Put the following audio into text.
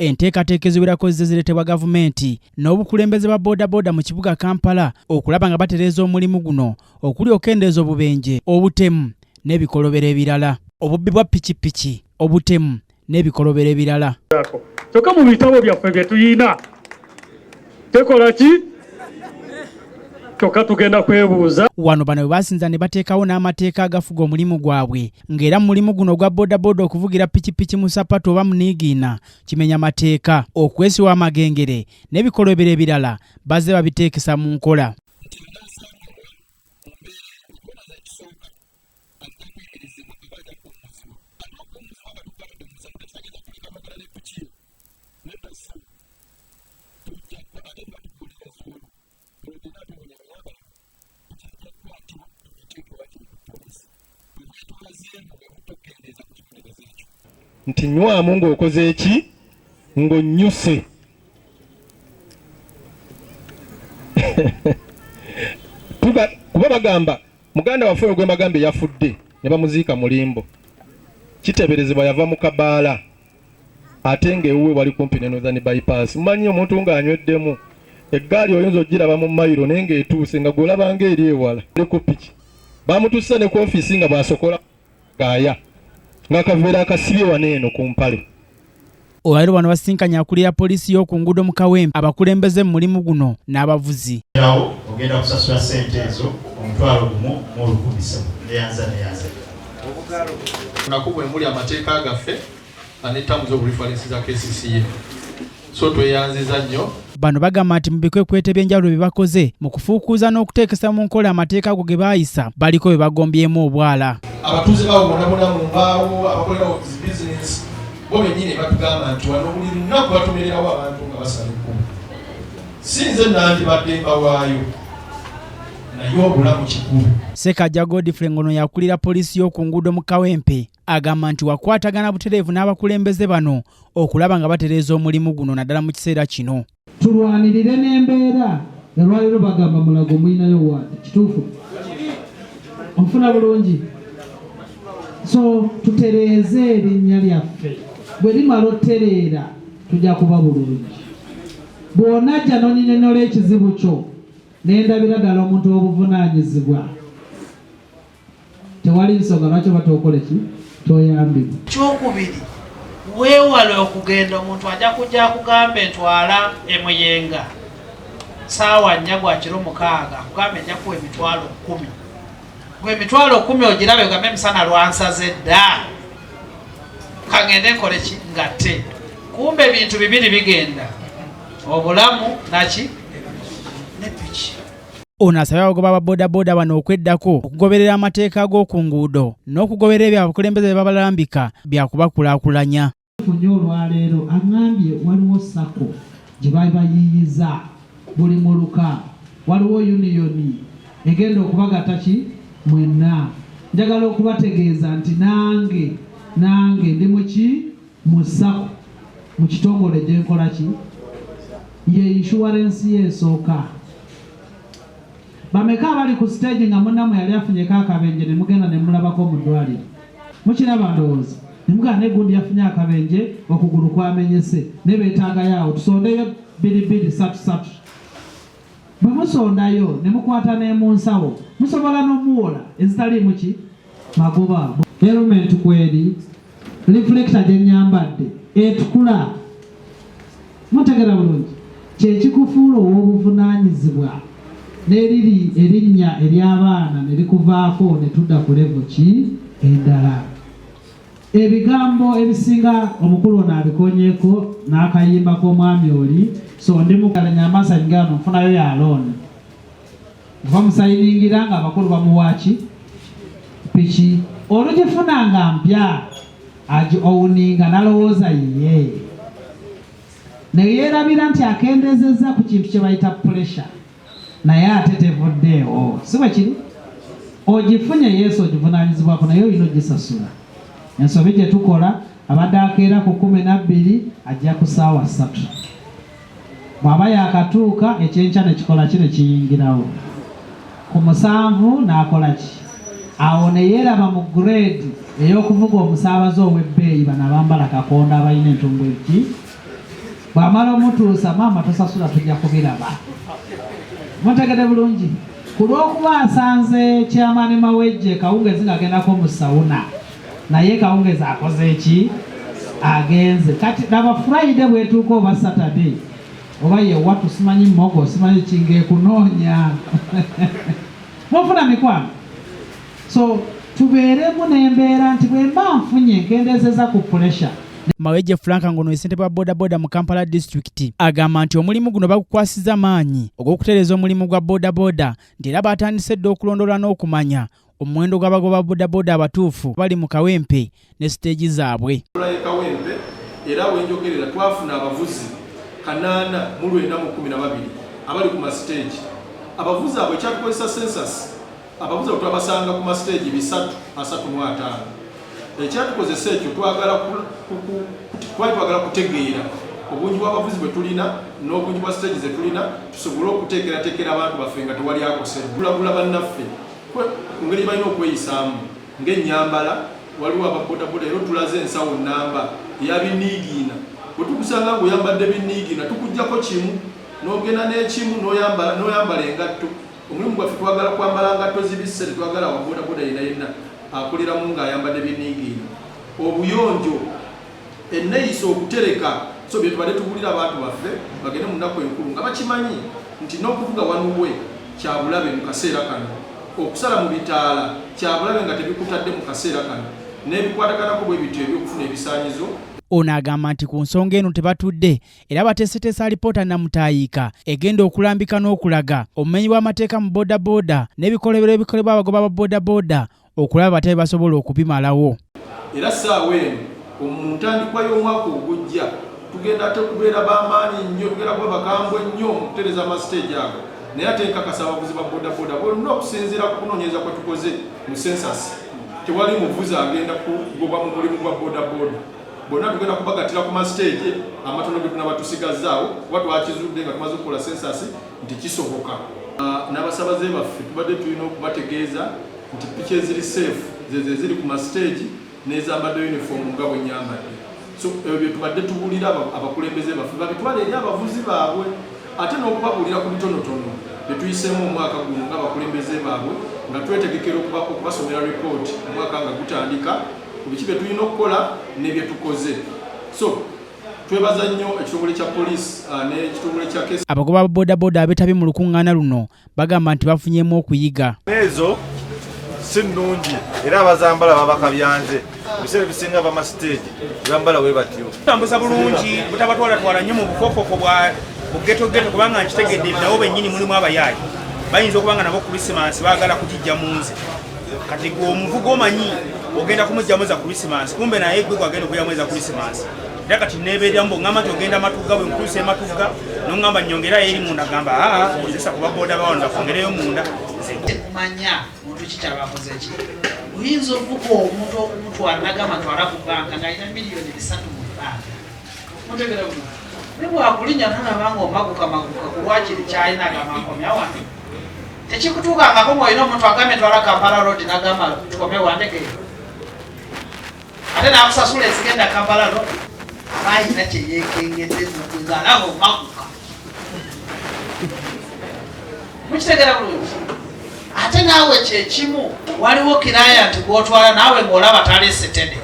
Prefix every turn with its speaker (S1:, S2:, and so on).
S1: Enteekateeka eziwerako zizze zireetebwa gavumenti n'obukulembeze bwa bodaboda mu kibuga Kampala okulaba nga batereeza omulimu guno okuli okendeeza obubenje, obutemu n'ebikolobero ebirala. Obubbi bwa pikipiki, obutemu n'ebikolobero ebirala.
S2: Kyokka mu bitabo byaffe bye tuyina tekola ki kyokka tugenda kwebuuza.
S1: Wano bano bwe basinza ne bateekawo n'amateeka agafuga omulimu gwabwe ng'era mu mulimu guno ogwa bodaboda okuvugira pikipiki mu sapatu oba muniigiina kimenya mateeka, okwesiwa amagengere n'ebikolobero ebirala bazze babiteekesa mu nkola.
S3: Nti nywamu ng'okoze eki ng'onnyuse kuba bagamba muganda waffe oyo gwe mbagambye yafudde ne bamuziika mulimbo kiteeberezebwa yava mu kabaala ate ng'ewuwe wali kumpi ne Northern Bypass. Mumanyi omuntu ng'anyweddemu eggaali oyinza ogiraba mu mayiro naye ng'etuuse nga gw'olaba ng'eri ewala ne ku piki. Bamutuusa ne ku ofiisi nga bw'asokola gaaya ng'akaveera akasibye wano eno ku mpale.
S1: Olwaleero bano basisinkanye akulira poliisi y'oku nguudo mu Kawempe, abakulembeze mu mulimu guno n'abavuzi.
S4: Awo ogenda kusasula ssente ezo 13,300 neyanza neyanza.
S5: Naku bwe muli amateeka gaffe ne terms of reference za KCCA. So tweyanziza nnyo.
S1: Bano bagamba nti mu bikwekweto eby'enjawulo bye bakoze mu kufuukuuza n'okuteekesa mu nkola amateeka ago ge baayisa baliko be bagombyemu obwala.
S5: Abatuuze bawo bona bona mu mbaawo abakolerawo bizinensi bo bennyini batugamba nti wano buli lunaku batumererawo abantu nga basala ekkubo. Si nze nandibadde mbawaayo naye obulamu kikulu.
S1: Ssekajja Godfrey ng'ono y'akulira poliisi y'oku nguudo mu Kawempe agamba nti wakwatagana butereevu n'abakulembeze bano okulaba nga batereeza omulimu guno naddala mu kiseera kino.
S6: Tulwanirire n'embeera olwaleero bagamba Mulago mulinayo waadi kituufu onfuna bulungi so tutereeze erinnya lyaffe bwe limala otereera tujja kuba bulungi bw'onajja n'onyinyonyola ekizibu kyo nendabira ddala omuntu obuvunaanyizibwa tewali nsonga lwaki oba tokole ki toyambibwa.
S7: Ekyokubiri, weewale okugenda omuntu ajja kujja akugambe ntwala emuyenga saawa nnya gwa kiro mukaaga akugambe nja kuwa 100,000 gwe 100,000 ogirabe ogambe emisana lwansaze dda kangende nkole ki ngatte kumbe ebintu bibiri bigenda obulamu naki ne piki.
S1: Ono asabye abagoba ba bodaboda bano okweddako okugoberera amateeka g'oku nguudo n'okugoberera ebyo abakulembeze bye babalambika byakubakulaakulanya.
S6: Nnyo olwaleero aŋŋambye waliwo sacco gye babayiiyiza buli muluka, waliwo yuniyoni egenda okubagatta ki mwenna. Njagala okubategeeza nti nange nange ndi mu ki mu sacco mu kitongole gye nkola ki ye inshuwarensi ye esooka. Bameka abali ku siteegi nga munnamwe yali afunyeko akabenje ne mugenda ne mulabako mu ddwaliro? Mukiraba ndowooza. Ne mugamba naye gundi yafunye akabenje okugulu kwamenyese naye beetaagayo awo tusondeyo bbiri bbiri ssatu ssatu. Bwe musondayo ne mukwata n'emu nsawo musobola n'omuwola ezitaliimu ki magoba. Helmet kweri, reflector gye nnyambadde etukula. Muntegera bulungi? Kye kikufuula ow'obuvunaanyizibwa n'eriri erinnya ery'abaana ne likuvaako ne tudda ku level ki endala. Ebigambo ebisinga omukulu ono abikonyeeko n'akayimba k'omwami oli so ndi mu nyamba nsanyingira wano nfunayo ya loan. Bamusayiningira nga abakulu bamuwa ki piki olugifuna nga mpya agi owuninga nalowooza yiye neyeerabira nti akendezezza ku kintu kye bayita pressure naye ate tevuddeewo si bwe kiri ogifunye yesu ogivunaanyizibwako naye olina ogisasula ensobi gye tukola abadde akeera ku 12 ajja ku ssaawa 3 bw'aba yaakatuuka ekyenkya ne kikola ki ne kiyingirawo ku 7 n'akola ki awo ne yeeraba mu grade ey'okuvuga omusaabaze ow'ebbeeyi bano abambala kakonda abalina entumbwe ki. Bw'amala omutuusa, maama tosasula, tujja kubiraba. Mutegede bulungi. Ku lw'okuba asanze Chairman Mawejje kawungezi ng'agendako mu sauna, naye kawungezi akoze ki? Agenze. Kati laba Friday bwetuuka oba Saturday oba yewatu, simanyi mogo, simanyi kingeekunoonya. Mufuna mikwano? So tubeeremu n'embeera nti bwe mba nfunye nkendeezeza ku pressure.
S1: Mawejje Frank, ng'ono ssentebe wa bodaboda mu Kampala Disitulikiti, agamba nti omulimu guno bagukwasiza maanyi ogw'okutereeza omulimu gwa bodaboda, nti era batandise dda okulondoola n'okumanya omuwendo gw'abagoba bodaboda abatuufu bali mu Kawempe ne siteegi zaabwe.
S5: Ye Kawempe era wenjogerera twafuna abavuzi 812 abali ku masiteegi. Abavuzi abo ekyatukozesa census, abavuzi abo twabasanga ku masiteegi 335. Ekyatukozesa ekyo, twagala twali twagala kutegeera obungi bw'abavuzi bwe tulina n'obungi bwa siteegi ze tulina, tusobole okuteekerateekera abantu baffe nga tewali akoseddwa. Tulabula bannaffe ku ngeri balina okweyisaamu ng'ennyambala. Waliwo ababodaboda era otulaze ensawo namba eya biniigiina. Bwe tukusanga ng'oyambadde biniigiina, tukugjako kimu n'ogenda n'ekimu n'oyambala engatto. Omulimu gwaffe twagala kwambala ngatto zibisse, tetwagala wa bodaboda yenna yenna akoleramu ng'ayambadde biniigiina. Obuyonjo, enneeyisa, okutereka, so bye tubadde tubulira abantu baffe bagende mu nnaku enkulu nga bakimanyi nti n'okuvuga wanuwe kyabulabe mu kaseera kano, okusala mu bitaala kyabulabe nga tebikutadde mu kaseera kano, n'ebikwataganako bwe bityo ebyokufuna ebisaanyizo.
S1: Ono agamba nti ku nsonga eno tebatudde, era bateeseteesa alipoota namutaayiika egenda okulambika n'okulaga obumenyi bw'amateeka mu boodabooda n'ebikolobero ebikolebwa abagoba ba boodabooda, okulaba batabe basobola okubimalawo.
S5: Era ssaawa eno mu ntandikwa y'omwaka ogujja tugenda ate kubeera b'amaanyi nnyo, tugenda kuba bakambwe nnyo mu kutereeza amasiteegi ago. Naye ate nkakasa abavuzi ba bodaboda bonna, okusinziira ku kunoonyereza kwe tukoze mu census, tewali muvuzi agenda kugobwa mu mulimu gwa bodaboda. Bonna tugenda kubagattira ku masiteegi amatono ge tunaba tusigazzaawo, kuba twakizudde nga tumaze okukola census nti kisoboka. N'abasabaze baffe tubadde tulina okubategeeza nti piki eziri safe zezo eziri ku masiteegi n'ezambadde uniform nga bwe nyambadde. So ebyo bye tubadde tubuulira abakulembeze baffe babitwale eri abavuzi baabwe, ate n'okubabuulira ku bitonotono bye tuyiseemu omwaka guno ng'abakulembeze baabwe, nga twetegekera okubasomera ripooti omwaka nga gutandika ku biki bye tulina okukola ne bye tukoze. So twebaza nnyo ekitongole kya poliisi n'ekitongole kya
S1: KCCA. Abagoba ba bodaboda abeetabye mu lukuŋŋaana luno bagamba nti bafunyeemu okuyiga.
S8: Ezo si nnungi, era abazambala babakabyanze. Ebiseera ebisinga bamasiteegi bambala we batyo.
S9: Tambuza bulungi, butabatwalatwala nnyo mu bukokoko bwa bugetogeto, kubanga nkitegedde nabo bennyini mulimu abayaayi bayinza okuba nga nabo Krisimansi baagala kugijja mu nze. Kati gwe omuvuga omanyi ogenda kumugjamu za Krisimansi, kumbe naye gwe gwagenda okuyamu eza Krisimansi. Era kati nebeereramu bweŋŋamba nti ogenda Matugga, bwe nkutuusa e Matugga noŋŋamba nyongerayo eri munda, gamba aa kozesa kuba boda bawano bakwongereyo munda.
S7: Tekumanya muntu kikyabakoze ki. Oyinza ovuga omuntu okumutwala nagamba twala ku banka ng'alina miliyoni 300 mu banka. Mutegera bulungi? Ne bwakulinnya nolaba nga omaguka maguka ku lwakiri kyalina, agamba nkomya wano. Tekikutuukangako ng'olina omuntu agambye twala Kampala Road, nagamba tukome Wandegeya, ate n'akusasula ezigenda Kampala Road? Aba alina kyeyekengedde ng'alaba omaguka. Mukitegera bulungi? Ate naawe kyekimu, waliwo kiraya nti gwotwala naawe ng'olaba talesetene.